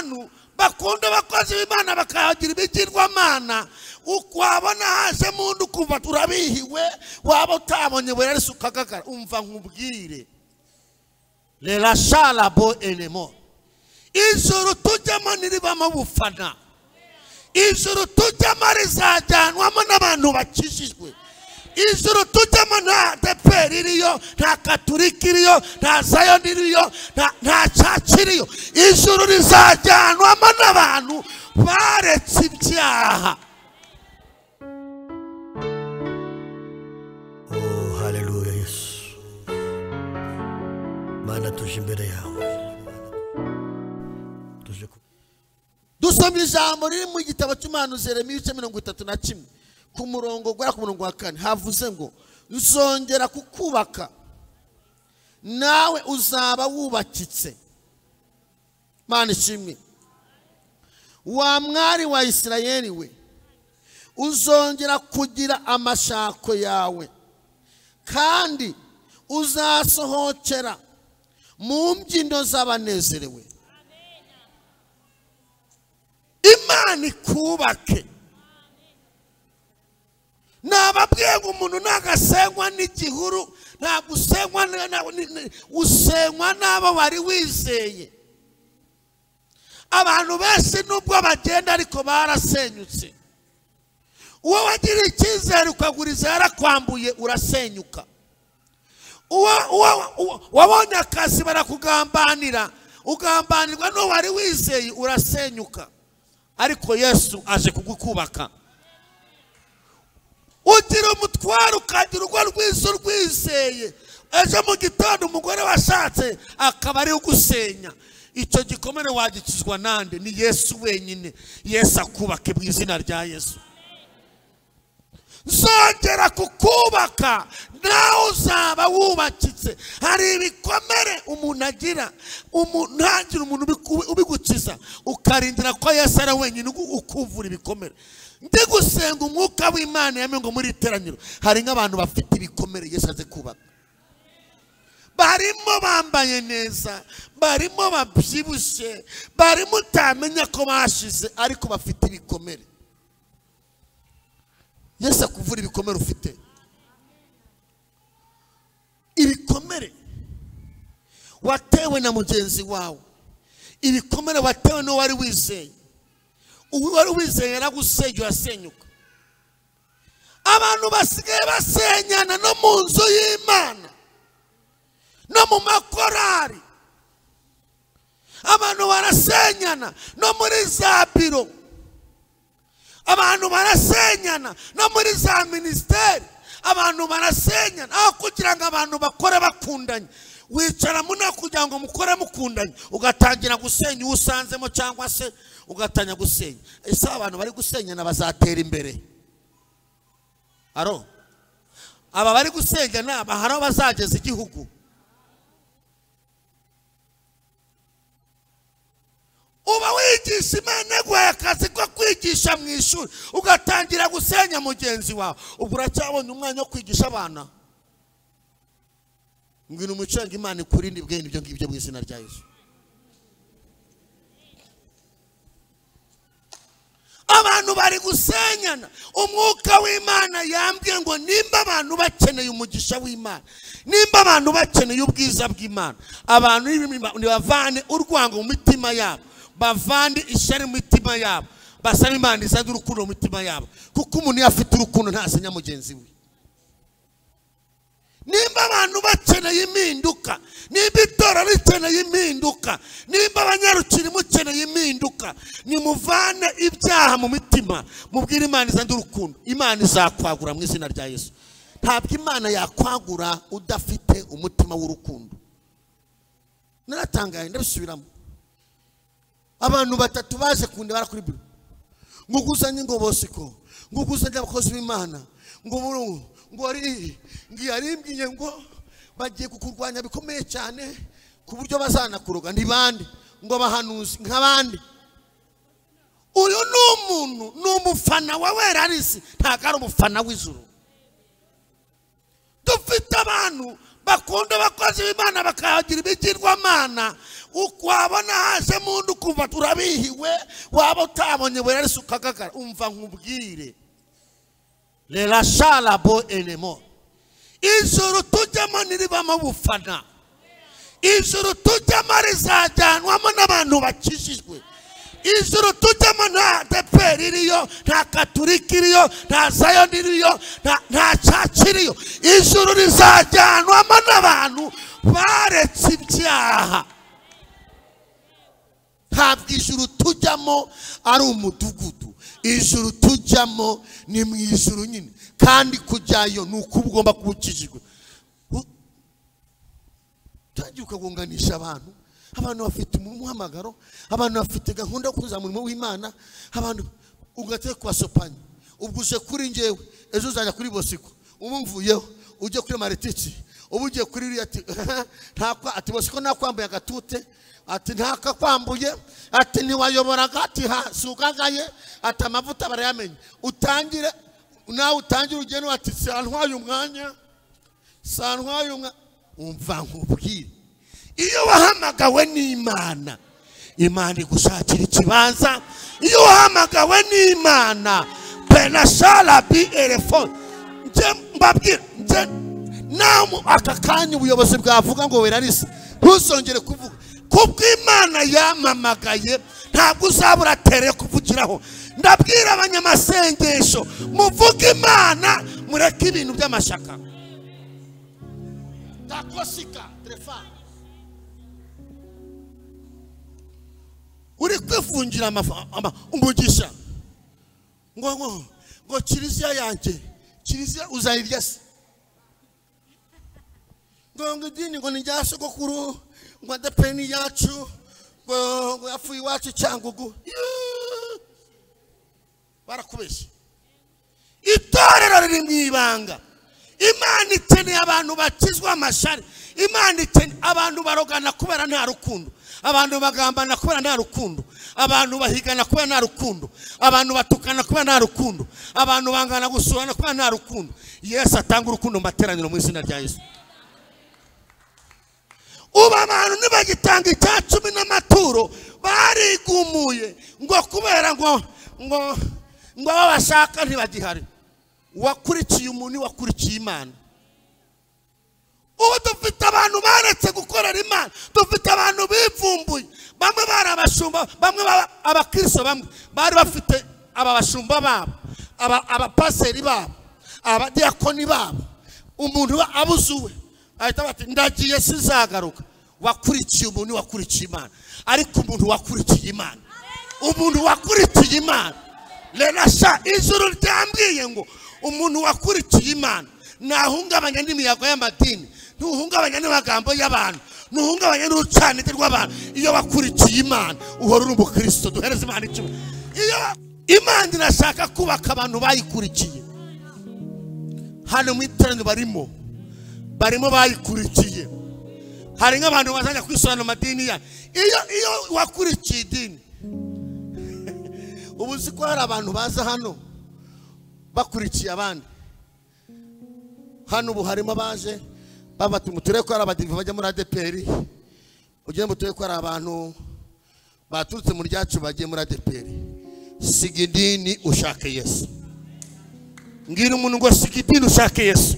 abantu bakunda abakozi b'Imana bakagira ibigirwamana, ukwabona haje mundu ukumva turabihiwe, waba utabonye werarese ukagagara. Umva nkubwire, lela shalabo elemo, ijuru tujyamo niribamo bufana, ijuru tujyamo rizajyanwamo n'abantu bakijijwe, ijuru tujyamo nta ADEPR iriyo, nta Katolika iriyo, nta Zayoni iriyo, nta church iriyo. Ijuru rizajyanwamo n'abantu baretse ibyaha. Oh, haleluya Yesu. Mana tuje imbere yawe. Tuje dusoma ijambo riri mu gitabo cy'umuhanuzi Yeremiya ibice 31 ku murongo gwera ku murongo wa 4, havuze ngo nzongera kukubaka nawe uzaba wubakitse. Mana ishimwe. Wa mwari wa Isirayeli we, uzongera kugira amashako yawe, kandi uzasohokera mu mbyino z'abanezerewe. Imana ikubake. Nababwiye ngo umuntu ntagasengwa n'igihuru, ntagusenywa, usenywa n'abo wari wizeye. Abantu benshi nubwo bagenda ariko barasenyutse. Uwo wagira icyizere ukaguriza yarakwambuye, urasenyuka. Uwo wabonye akazi barakugambanira, ugambanirwa n'uwo wari wizeye, urasenyuka. Ariko Yesu aje kugukubaka. Ugira umutwaro ukagira urwo rwiza urwizeye, ejo mu gitondo umugore washatse akaba ari ugusenya. Icyo gikomere wagikizwa nande? Ni Yesu wenyine. Yesu akubake mu izina rya Yesu. Nzongera kukubaka nawe uzaba wubakitse. Hari ibikomere umuntu agira, ntagire umuntu ubigukiza, ukarindira ko Yesu ari wenyine ukuvura ibikomere. Ndi gusenga umwuka w'Imana yamenye ngo muri iteraniro hari nk'abantu bafite ibikomere Yesu aze kubaka. Barimo bambaye neza, barimo babyibushye, barimo utamenya ko bashize, ariko bafite ibikomere. Yesu akuvura ibikomere ufite. Ibikomere watewe na mugenzi wawe, ibikomere watewe n'uwo wari wizeye. Uwo wari wizeye yaragusenya, urasenyuka. Abantu basigaye basenyana no mu nzu y'Imana, no mu makorari. Abantu barasenyana no muri za biro. Abantu barasenyana no muri za ministeri. Abantu barasenyana aho kugira ngo abantu bakore bakundanye. Wicara muna kugira ngo mukore mukundanye, ugatangira gusenya uwo usanzemo, cyangwa se ugatanya gusenya. Ese abantu bari gusenyana bazatera imbere? Aro aba bari gusenyana hari aho bazageza igihugu? Uba wigisha Imana iguhaye akazi ko kwigisha mu ishuri, ugatangira gusenya mugenzi wawe, ubwo uracyabonye umwanya wo kwigisha abana? Ngwino umucenga Imana ikurinde ibwene ibyo ngibyo mu izina rya Yesu. Abantu bari gusenyana. Umwuka w'Imana yambwiye ngo nimba abantu bakeneye umugisha w'Imana, nimba abantu bakeneye ubwiza bw'Imana, abantu nibavane urwango mu mitima yabo, bavane ishyari mu mitima yabo, basaba Imana izane urukundo mu mitima yabo, kuko umuntu iyo afite urukundo ntasenya mugenzi we. Nimba abantu bakeneye impinduka, nimba itora rikeneye impinduka, nimba abanyarukiri mukeneye impinduka, nimuvane ibyaha mu mitima, mubwire Imana izane urukundo. Imana izakwagura mu izina rya Yesu. Ntabwo Imana yakwagura udafite umutima w'urukundo. Naratangaye, ndabisubiramo. Abantu batatu baje kundebara kuri biro, ngo guzanye ngo bosiko, ngo guzanye abakozi b'Imana, ngo burungu, ngo ari yarimbwiye ngo bagiye kukurwanya bikomeye cyane ku buryo bazanakuroga. Ni bande? Ngo bahanuzi nk'abandi. Uyu ni umuntu, ni umufana wa Werarisi, ntabwo ari umufana w'ijuru. Dufite abantu bakunda abakozi b'Imana bakagira ibigirwamana, ukwabona haje mundu kuva Ukumva turabihiwe, waba utabonye werarisa ukagagara. Umva nkubwire, rera sharabo enemo, ijuru tujyamo ntiribamo ubufana, ijuru tujyamo rizajyanwamo n'abantu bakijijwe. Ijuru tujyamo nta ADEPR iriyo, nta Katolika iriyo, nta Zayoni iriyo, nta church iriyo. Ijuru rizajyanwamo n'abantu baretse ibyaha. Ntabwo ijuru tujyamo ari umudugudu, ijuru tujyamo ni mu ijuru nyine, kandi kujyayo ni uko ugomba kuba ukijijwe. Utangiye ukagunganisha abantu, abantu bafite umuhamagaro, abantu bafite gahunda yo kuza mu murimo w'Imana, abantu ugateye kubasopanya. Ubwo uje kuri njyewe, ejo uzajya kuri Bosiko, ubu mvuyeho ujye kuri Maritiki, ubu ugiye kuri uriya, ati ntakwa, ati Bosiko nakwambuye agatute, ati ntakakwambuye, ati ntiwayoboraga, ati sugagaye, ati amavuta barayamenye. Utangire nawe, utangire ugende, ati santwaye umwanya, santwaye umwanya. Umva nkubwire, iyo wahamagawe n'Imana, Imana igushakira ikibanza. Iyo wahamagawe n'Imana, penashala bi elefone. Nje mbabwire, nje nawe aka kanya ubuyobozi bwavuga ngo werarisa, ntuzongere kuvuga. Kubw'Imana yamamagaye, ntabwo uzabura tere kuvugiraho. Ndabwira abanyamasengesho, muvuge Imana, mureke ibintu by'amashaka. Takosika trefa, uri kwifungira umugisha ngo ngo ngo kiliziya yanjye, kiliziya uzayirya se? Ngo ngo idini ngo ni rya sogokuru, ngo ADEPR ni yacu, ngo ngo yapfuye iwacu Cyangugu. Barakubeshya. Itorero riri mu ibanga. Imana ikeneye abantu bakizwa amashari. Imana ikeneye abantu barogana kubera nta rukundo, abantu bagambana kubera nta rukundo, abantu bahigana kubera nta rukundo, abantu batukana kubera nta rukundo, abantu bangana gusurana kubera nta rukundo. Yesu atanga urukundo mu materaniro mu izina rya Yesu. Ubu abantu ntibagitanga icya cumi n'amaturo, barigumuye ngo kubera ngo ngo ngo abo bashaka ntibagihari. Wakurikiye umuntu, wakurikiye Imana. Ubu dufite abantu baretse gukorera Imana, dufite abantu bivumbuye. Bamwe bari abashumba, bamwe abakristo, bamwe bari bafite aba bashumba babo, abapaseri babo, abadiakoni babo. Umuntu abuzuwe ahita bati ndagiye sizagaruka. Wakurikiye umuntu, wakurikiye Imana. Ariko umuntu wakurikiye Imana, umuntu wakurikiye Imana, lerasha ijuru ryambwiye ngo umuntu wakurikiye Imana ntahungabanya n'imiyaga y'amadini, ntuhungabanya n'amagambo y'abantu, ntuhungabanya n'urucanire rw'abantu. Iyo wakurikiye Imana uhora uri umukristo. Duhereze Imana icyubahiro. Iyo Imana irashaka kubaka abantu bayikurikiye, hano mu iteraniro barimo bayikurikiye. Hari nk'abantu bazajya kwisobanura amadini ya iyo wakurikiye idini. Ubu uzi ko hari abantu baza hano bakurikiye abandi. Hano ubu harimo abaje babati muture ko ari abadive bajya muri ADEPR, ugende muture ko ari abantu baturutse mu ryacu bagiye muri ADEPR. Siga idini ushake Yesu. Ngira umuntu ngo siga idini ushake Yesu.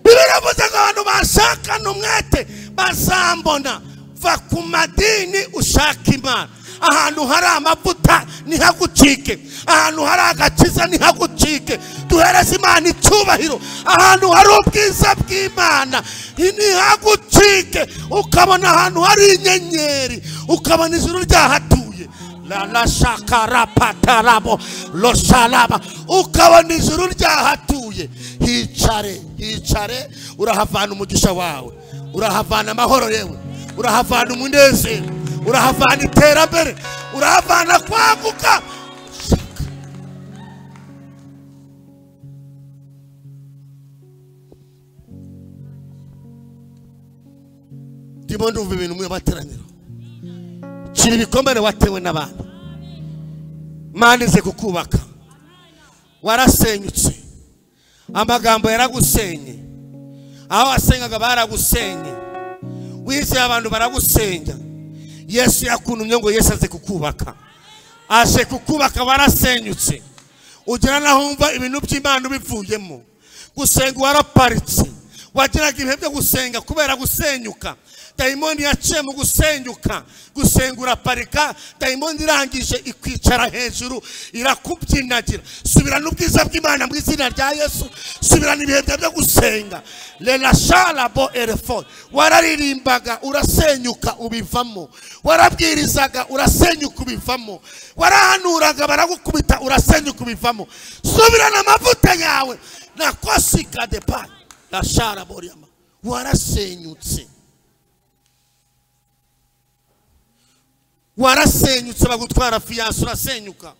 Biravuze ngo abantu bashakana umwete bazambona. Va ku madini ushake Imana. Ahantu hari amavuta ntihagucike, ahantu hari agakiza ntihagucike. Duhereze Imana icyubahiro. Ahantu hari ubwiza bw'Imana ntihagucike. Ukabona ahantu hari inyenyeri, ukabona ijuru ryahatuye. La la shakara patarabo loshalaba, ukabona ijuru ryahatuye. Hicare, hicare, urahavana umugisha wawe, urahavana amahoro yewe, urahavana umunezero, urahavana iterambere, urahavana kwaguka. Ndimo ndumva ibintu mu materaniro. Kiri ibikomere watewe n'abantu. Imana ize kukubaka. Warasenyutse, amagambo yaragusenye, aho wasengaga baragusenye, wizeye abantu baragusenya. Yesu yakuntumye ngo Yesu aze kukubaka. Aje kukubaka warasenyutse. Ugera naho wumva ibintu by'Imana ubivuyemo. Gusenga waraparitse. Wagiraga ibihe byo gusenga kubera gusenyuka. Dayimoni yaciye mu gusenyuka. Gusenga uraparika, dayimoni irangije ikwicara hejuru irakubyinagira. Subirana ubwiza bw'Imana mu izina rya Yesu. Subirana ibihe byo gusenga. Lela shalabo erefo. Wararirimbaga urasenyuka ubivamo. Warabwirizaga urasenyuka ubivamo. Warahanuraga baragukubita urasenyuka ubivamo. Subirana amavuta yawe nakosika depa. La sharabo yama. Warasenyutse. Warasenyutse bagutwara fiyanse urasenyuka.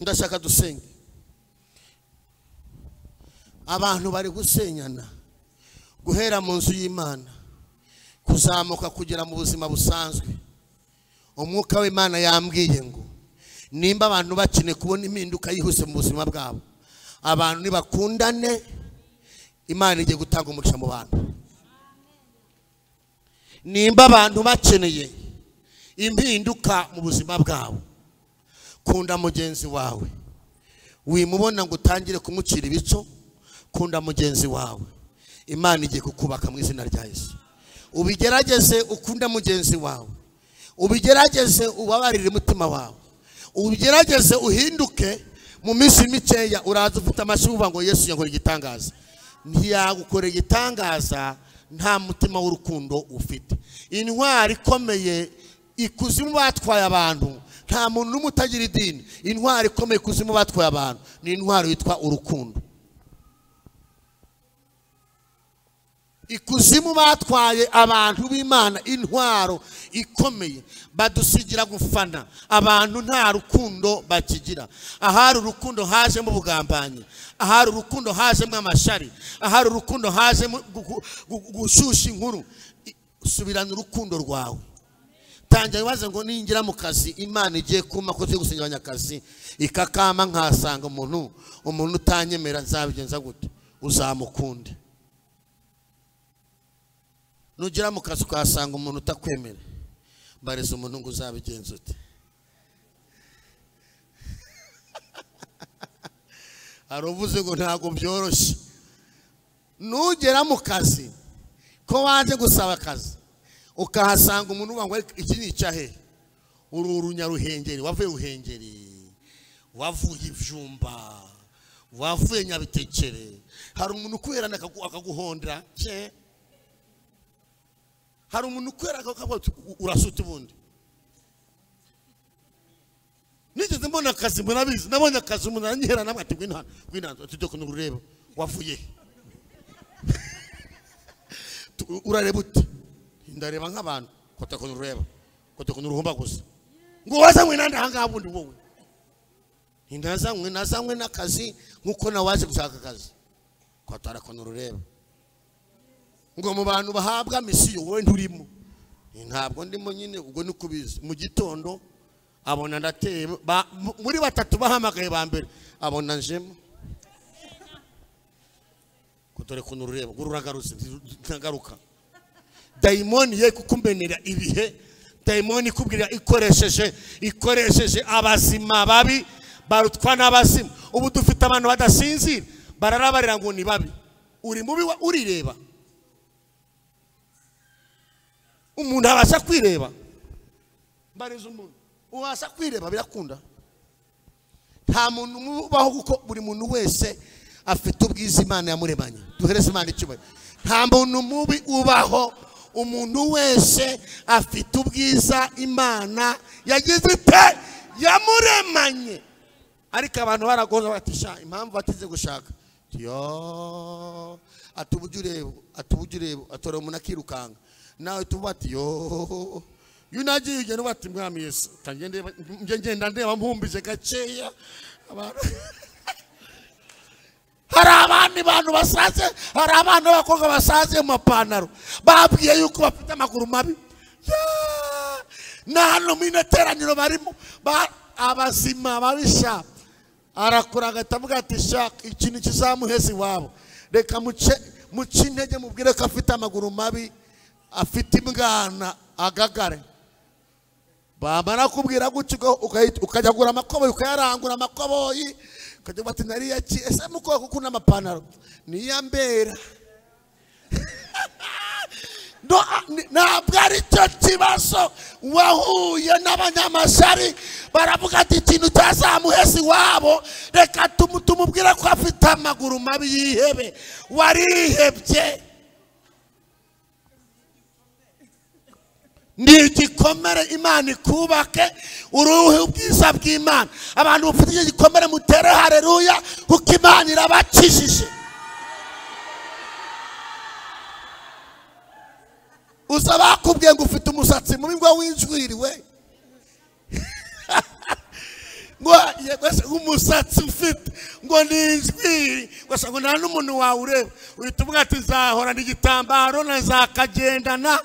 Ndashaka dusenge. Abantu bari gusenyana guhera mu nzu y'Imana kuzamuka kugera mu buzima busanzwe. Umwuka w'Imana yambwiye ngo nimba abantu bakeneye kubona impinduka yihuse mu buzima bwabo, abantu nibakundane, Imana igiye gutanga umugisha mu bantu. Nimba abantu bakeneye impinduka mu buzima bwabo, kunda mugenzi wawe. Wimubona ngo utangire kumucira ibico, kunda mugenzi wawe. Imana igiye kukubaka mu izina rya Yesu. Ubigerageze ukunda mugenzi wawe. Ubigerageze ubabarire umutima wawe. Ubigerageze uhinduke mu minsi mikeya uraza ufite amashyi uvuga ngo Yesu yankora igitangaza. Ntiyagukora igitangaza nta mutima w'urukundo ufite. Intwari ikomeye ikuzimu batwaye abantu, nta muntu n'umwe utagira idini. Intwari ikomeye ikuzimu batwaye abantu ni intwari yitwa urukundo. Ikuzimu batwaye abantu b'Imana intwaro ikomeye, badusigira gufana. Abantu nta rukundo bakigira. Ahari urukundo hajemo ubugambanyi, ahari urukundo hajemo amashari, ahari urukundo hajemo gushusha inkuru. Subirana urukundo rwawe. Tangira wibaze ngo ningira mu kazi Imana igiye kuma ko gusinya abanyakazi ikakama nkasanga umuntu utanyemera nzabigenza gute? Uzamukunde. Nugera mu kazi ukahasanga umuntu utakwemera, bareza umuntu ngo uzabigenza ute? Aruvuze ngo ntabwo byoroshye. Nugera mu kazi ko waje gusaba akazi ukahasanga umuntu uvuga ngo iki ni icyahe? Uru urunyaruhengeri, wavuye Ruhengeri, wavuye Ivyumba, wavuye Nyabitekere. Hari umuntu ukwerana akaguhondera cye. Hari umuntu ukwera akavuga urasuta ubundi. Nigeze mbona akazi murabizi, nabonye akazi umuntu aranyihera namwe ati ngwino hano, ngwino hano tujye kunureba wavuye. Urareba ute? Ndareba nk'abantu kota kunureba, kota kunuruhumba gusa. Ngo wazanywe nande ahangaha bundi wowe? Ndazanywe, nazanywe n'akazi nkuko nawaje gushaka akazi. Kotara kunureba. Ngo mu bantu bahabwa misiyo wowe nturimo. Ntabwo ndimo nyine ubwo ni kubizi. Mu gitondo abona ndateye muri batatu bahamagaye ba mbere abona njemo. Kotore kunureba gururagarutse ntagaruka. Dayimoni ye kukumenera ibihe, dayimoni ikubwira ikoresheje abazima babi barutwa n'abazimu. Ubu dufite abantu badasinzira bararabarira ngo ni babi. Uri mubi urireba. Umuntu abasha kwireba. Mbariza umuntu ubasha kwireba birakunda. Nta muntu ubaho kuko buri muntu wese afite ubwiza Imana yamuremanye. Duhereze Imana icyubahiro. Nta muntu mubi ubaho, umuntu wese afite ubwiza Imana yagize ite yamuremanye. Ariko abantu baragoza bati sha impamvu batize gushaka. Yo atubujurebo atubujurebo atora umuntu akirukanga. Nawe tubati yo yunagiye ugenda bati mwami Yesu tangende ngenda ndeba mpumbije gakeya. Hari abandi bantu basaze, hari abana b'abakobwa basaze mu mapantaro babwiye yuko bafite amaguru mabi. Na hano mu iteraniro barimo abazima babisha. Arakura agahita avuga ati sha ikintu kizamuheza iwabo, reka Muce intege mubwire ko afite amaguru mabi, afite imbwana, agagare. Bamara kubwira gutyo ukajya kugura amakoboyi, ukayarangura amakoboyi, ukajya bati nariya ki ese muko kuko n'amapantaro niyambera. Ntabwo ari cyo kibazo. Wahuye n'abanyamashyari baravuga ati ikintu cyazamuheza iwabo, reka tumubwire ko afite amaguru mabi yihebe. Warihebye. Ni igikomere Imana ikubake, uruhe ubwiza bw'Imana. Abantu bafite icyo gikomere mutere haleluya, kuko Imana irabakijije. Uza bakubwiye ngo ufite umusatsi mubi ngo winjwiriwe, ngo umusatsi ufite ngo ni injwiri, ngo nta n'umuntu wawureba. Uhita uvuga ati nzahorana igitambaro na nzakagendana,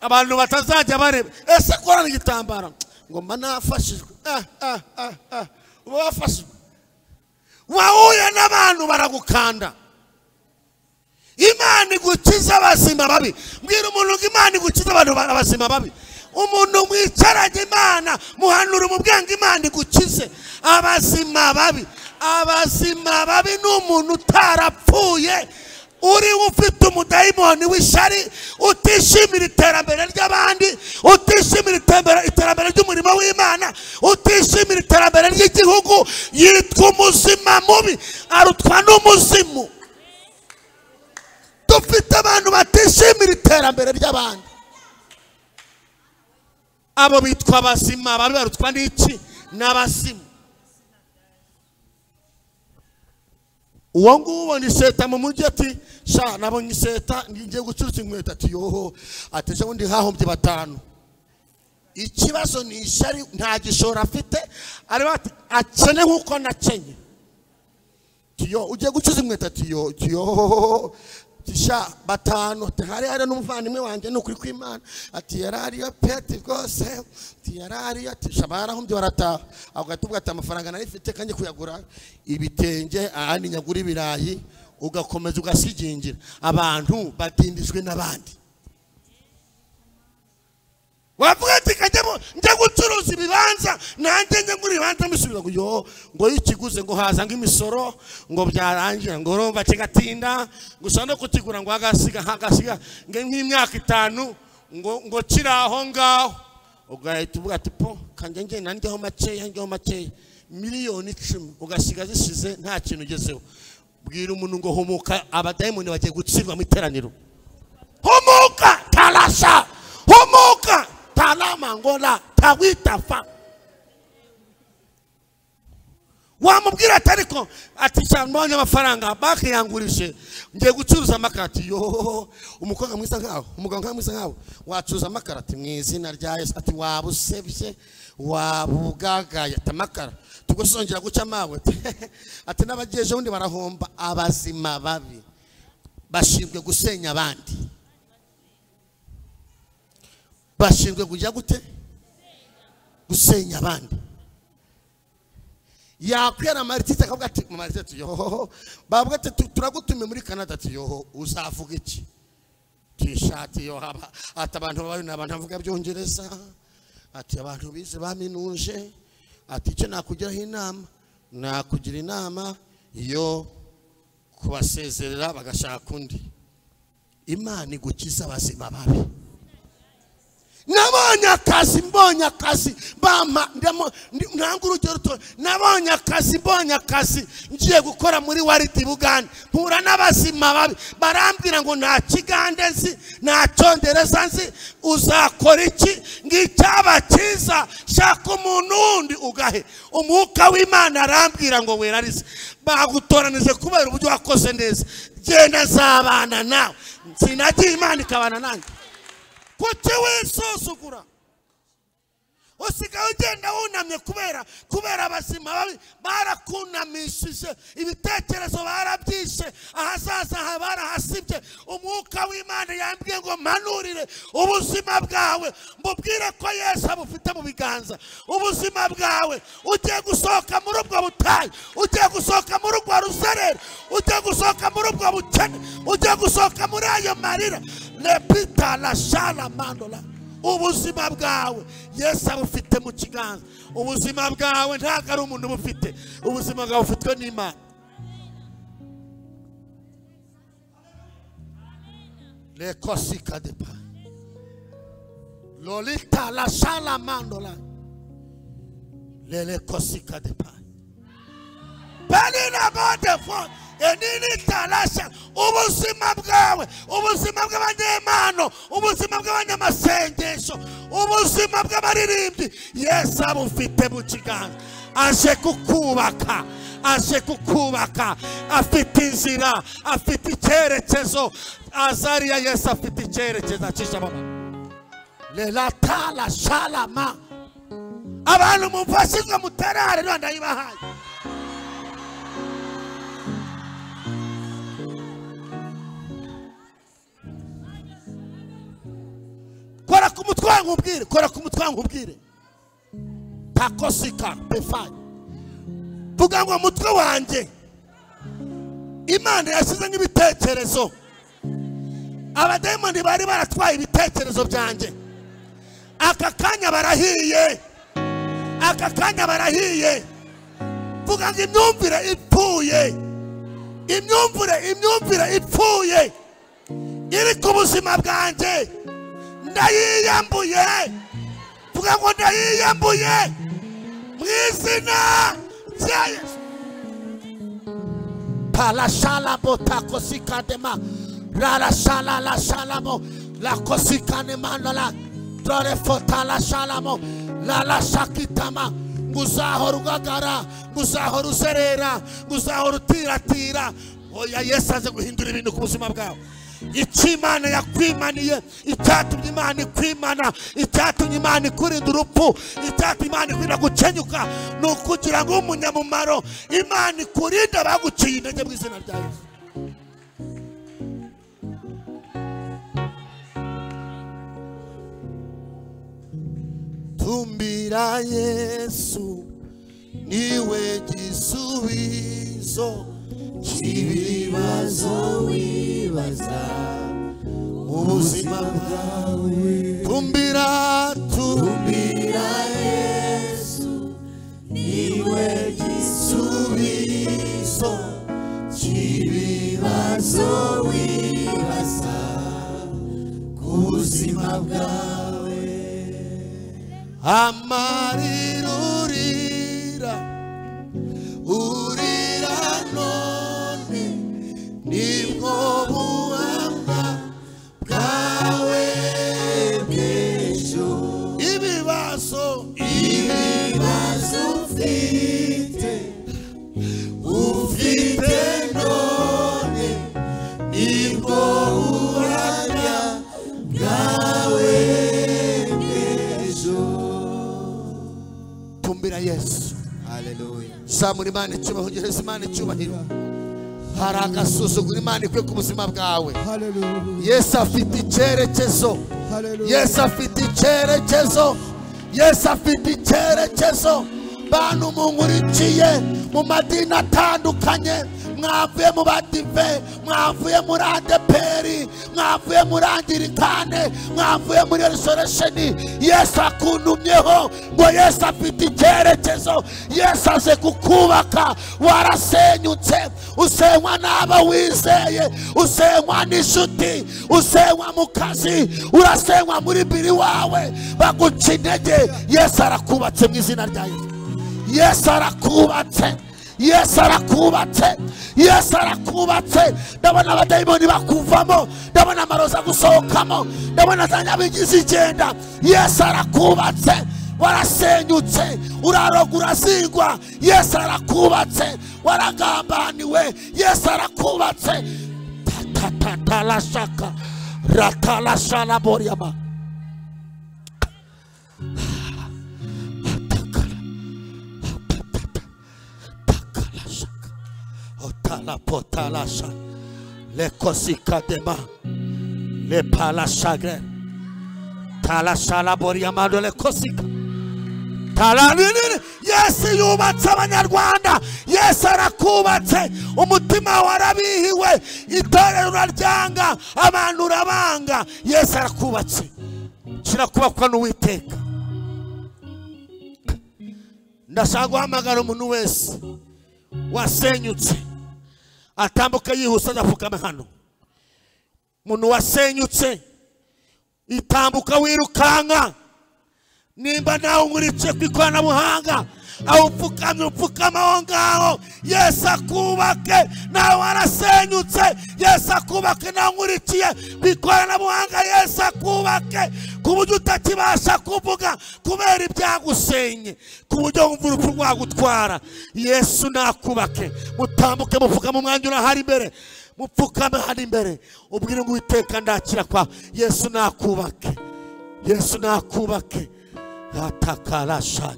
abantu batazajya bareba. Ese korana igitambaro ngo mba nafashijwe? Uba wafashijwe. Wahuye n'abantu baragukanda. Imana igukiza abazima babi. Mbwira umuntu ngo Imana igukiza abantu abazima babi. Umuntu mwicaranye Imana muhanura umubwenge, Imana igukize abazima babi. Abazima babi ni umuntu utarapfuye, uri ufite umudayimoni w'ishyari, utishimira iterambere ry'abandi, utishimira iterambere ry'umurimo w'Imana, utishimira iterambere ry'igihugu, yitwa umuzima mubi, arutwa n'umuzimu. Dufite abantu batishimira iterambere ry'abandi, abo bitwa abazima babi, barutwa n'iki? N'abazimu. Uwo nguwo ubona iseta mu mujyi ati sha nabonye iseta ngiye gucuruza inkweto, ati yoho, ati ejo bundi hahombye 5. Ikibazo ni ishyari, nta gishoro afite, ariko ati akene nkuko nakenye. Tiyo ugiye gucuruza inkweto, ati yo tiyo sha 5, hari hari n'umuvandimwe wanjye n'ukuri kw'Imana, ati yarariyo peti rwose, ati yarariyo, ati sha barahombye barataha. Agahita uvuga ati amafaranga nari mfite kanjye kuyagura ibitenge, ahandi nyagura ibirayi, ugakomeza ugasigingira. Abantu batindijwe n'abandi. Wavuga ati kanjye njya gucuruza ibibanza, nanjye njya ngura ibibanza, mbisubiza ngo yo ngo ikiguze ngo haza nk'imisoro ngo byarangira ngo urumva kigatinda gusa no kutigura ngo agasiga hagasiga nk'imyaka 5 ngo kiri aho ngaho. Ugahita uvuga ati po kanjye ngenda njyaho makeya, njyaho makeya, miliyoni 10 ugasiga zishize nta kintu ugezeho. Bwira umuntu ngo humuka, abadayimoni bagiye gutsirwa mu iteraniro. Humuka tarasha, humuka talama ngola tawitafa. Wamubwira ati ariko ati mbonye amafaranga banki yangurishe ngiye gucuruza amakarati. Yo umukobwa mwiza nkawe, umugabo mwiza nkawe wacuruza amakarati mu izina rya Yesu, ati wabusebye wabugagaye, ati amakara tugusongera guca mawe, ati n'abageje undi barahomba. Abazima babi bashinzwe gusenya abandi, bashinzwe kujya gute? Gusenya abandi. Yakwera maritite akavuga ati maritite yoho, bavuga ati turagutumiye muri Canada, ati yoho uzavuga iki? Tishati yo haba ati abantu babayo n'abantu bavuga byongereza, ati abantu bize baminuje, ati icyo nakugiraho inama, nakugira inama yo kubasezerera bagashaka undi. Imana igukiza abazima babi. Nabonye akazi, mbonye akazi, bampa ntanga urugero ruto. Nabonye akazi, mbonye akazi, ngiye gukora muri Waridi Bugande, mpura n'abazima babi, barambwira ngo nta kigande nzi, nta cyongereza nzi, uzakora iki? Ngicyaba cyiza, shaka umuntu wundi ugahe. Umwuka w'Imana arambwira ngo werarize, bagutoranije kubera uburyo wakoze neza, genda nzabana nawe. Sinagiye Imana ikabana nanjye. Kuki wisuzugura? Usigaye ugenda wunamye kubera abazima babi barakunamishije, ibitekerezo barabyishe, ahazaza barahasibye. Umwuka w'Imana yambwiye ngo mpanurire ubuzima bwawe, mbubwire ko Yesu abufite mu biganza. Ubuzima bwawe ugiye gusohoka muri ubwo butayu, ugiye gusohoka muri ubwo ruzerero, ugiye gusohoka muri ubwo bukene, ugiye gusohoka muri ayo marira. Lepita la shala mandola. Ubuzima bwawe Yesu abufite mu kiganza. Ubuzima bwawe ntabwo ari umuntu ubufite, ubuzima bwawe bufitwe n'Imana. Lekosika de pa lolita la shala mandola lelekosika de pa balina bode fo enini talasha. Ubuzima bwawe, ubuzima bw'abanyemano, ubuzima bw'abanyamasengesho, ubuzima bw'abaririmbyi, Yesu abufite mu kiganza. Aje kukubaka, aje kukubaka, afite inzira, afite icyerekezo. Azariya Yesu afite icyerekezo acisha mama lelatala shalama. Abantu mumfashijwe muterare Rwanda yibahaye. Kora ku mutwe nkubwire, kora ku mutwe nkubwire. Takosika befai. Vuga ngo mutwe wanjye Imana yashyize nk'ibitekerezo. Abademoni bari baratwaye ibitekerezo byanjye. Aka kanya barahiye. Aka kanya barahiye. Vuga ngo imyumvire ipfuye. Imyumvire ipfuye iri ku buzima bwanjye. Ndayiyambuye. Vuga ngo ndayiyambuye mu izina rya Yesu. Palashala botakosika dema rala shala la shalamo la kosika nemandala dore fotala shalamo la la shakitama. Nguzahora ugagara, nguzahora uzerera, nguzahora utiratira. Oya Yesu aze guhindura ibintu ku buzima bwawe. Icyo Imana yakwimaniye, icyatumye Imana ikwimana, icyatumye Imana ikurinda urupfu, icyatumye Imana ikurinda gukenyuka, ni ukugira ngo umunyamumaro Imana ikurinda baguciye intege mu izina rya Yesu. Tumbira Yesu niwe gisubizo cy'ibibazo wibaza mu buzima bwawe. Tumbira, tumbira Yesu niwe gisubizo cy'ibibazo wibaza ku buzima bwawe. Amarira urira, urira none nibwo buhamya bwawe bw'ejo. Ibibazo, ibibazo ufite, ufite none nibwo buhamya bwawe bw'ejo. Tumbira Yesu. Haleluya. Zamura Imana icyubahiro, gereza Imana icyubahiro. Hari agasuzuguro Imana ikwiye ku buzima bwawe. Yesu afite icyerekezo. Yesu afite icyerekezo. Yesu afite icyerekezo. Bantu munkurikiye mu madini atandukanye, mwavuye mu badive, mwavuye muri ADEPR, mwavuye muri Anglikane, mwavuye muri Resurrection, Yesu akuntumyeho ngo Yesu afite icyerekezo. Yesu aze kukubaka. Warasenyutse, usenywa n'abo wizeye, usenywa n'inshuti, usenywa mu kazi, urasenywa muri biri wawe, baguca intege. Yesu arakubatse mu izina rya Yesu. Yesu arakubatse. Yesu arakubatse. Yesu arakubatse. Ndabona abadayimoni bakuvamo, ndabona amaroza gusohokamo, ndabona za nyabingi zigenda. Yesu arakubatse. Warasenyutse, uraroga, urazingwa. Yesu arakubatse. Waragambaniwe. Yesu arakubatse. Tatatalashaka ratalashala boriama. La potalasha le kosikadema le palashagre talasha la boriamando le kosika Yesu yubatse abanyarwanda, Yesu arakubatse, umutima warabihiwe, itorero uraryanga, abantu urabanga, Yesu arakubatse. Kirakubakwa n'Uwiteka. Ndashaka guhamagara umuntu wese wasenyutse atambuka yihuse adapfukame hano. Umuntu wasenyutse itambuka wirukanka. Nimba nawe unkurikije ku ikoranabuhanga, aho upfukamye upfukama aho ngaho, Yesu akubake. Nawe warasenyutse, Yesu akubake. Nawe unkurikiye ku ikoranabuhanga, Yesu akubake ku buryo utakibasha kuvuga kubera ibyagusenye, ku buryo wumva urupfu rwagutwara. Yesu nakubake. Mutambuke mupfukame, umwanya urahari imbere, mupfukame hano imbere, ubwire ngo Uwiteka ndakira kwa Yesu nakubake, Yesu nakubake. Atakarasha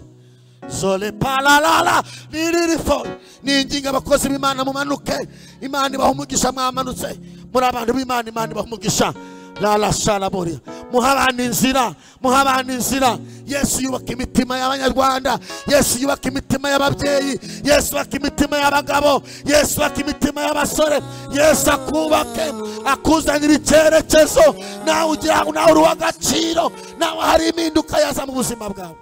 zole palalala niririfo. Ninginga abakozi b'Imana mumanuke, Imana ibaha umugisha. Mwamanutse muri abantu b'Imana, Imana ibaha umugisha. La shala boria, muha abantu inzira, muha abantu inzira. Yesu yubaka imitima y'abanyarwanda, Yesu yubaka imitima y'ababyeyi, Yesu yubaka imitima y'abagabo, Yesu yubaka imitima y'abasore. Yesu akubake, akuzanira icyerekezo, nawe ugira ngo nawe uri uw'agaciro, nawe hari impinduka yaza mu buzima bwawe.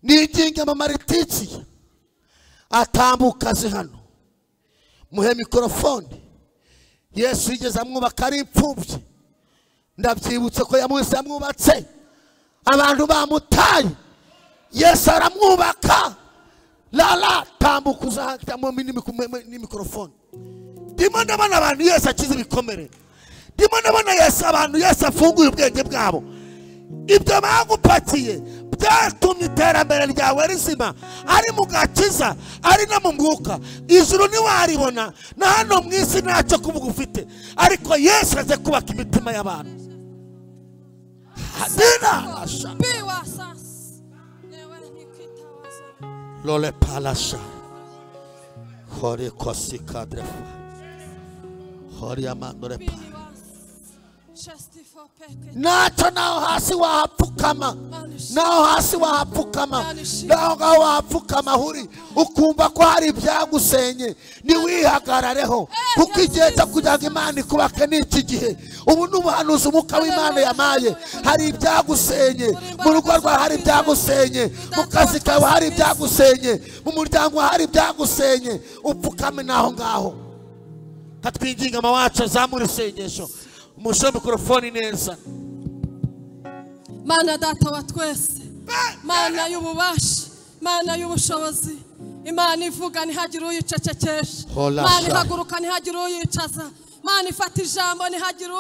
Ninginga mama Rititsi atambuka aze hano, muhe mikorofone. Yesu yigeze amwubaka ari imfubyi, ndabyibutse ko yamuhise amwubatse abantu bamutaye, Yesu aramwubaka. Lala tambuka uzahitamo n'imikorofone. Ndimo ndabona abantu Yesu akiza ibikomere, ndimo ndabona Yesu abantu Yesu afunguye ubwenge bwabo. Ibyo bagupakiye byatumye iterambere ryawe rizima, ari mu gakiza, ari no mu mwuka. Ijuru ntiwaribona, na hano mu isi ntacyo kuvuga ufite, ariko Yesu aze kubaka imitima y'abantu. Lole palasha hori kosikadrefa hori amandore pa. Ntacyo naho hasi wahapfukama, naho hasi wahapfukama, naho ngaho wahapfukama huri ukumva ko hari ibyagusenye, ntiwihagarareho, kuko igihe cyo kugira ngo Imana ikubake ni iki gihe. Ubu ni ubuhanuzi umwuka w'Imana yamaye. Hari ibyagusenye mu rugo rwawe, hari ibyagusenye mu kazi kawe, hari ibyagusenye mu muryango, hari ibyagusenye. Upfukame naho ngaho. Katwinginga mama wacu azamura isengesho, umushe mikorofone neza. Mana data wa twese, Mana y'ububasha, Mana y'ubushobozi, Imana ivuga ntihagire uyicecekesha, Mana ihaguruka ntihagire uyicaza, Mana ifata ijambo ntihagire